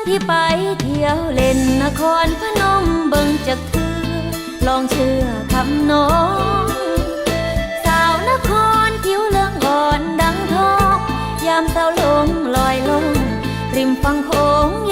ທີ່ໄປທ່ຽວເຫຼັ້ນນະຄອນພະນົມເບິ່ງຈັກເທື່ອ ລອງເຊື່ອຄຳນ້ອງ ສາວນະຄອນຜິວເຫຼືອງອ່ອນດັ່ງທອງ ຍາມເຊົາລົງລອຍລ່ອງ ລິມຝັ່ງໂຂງ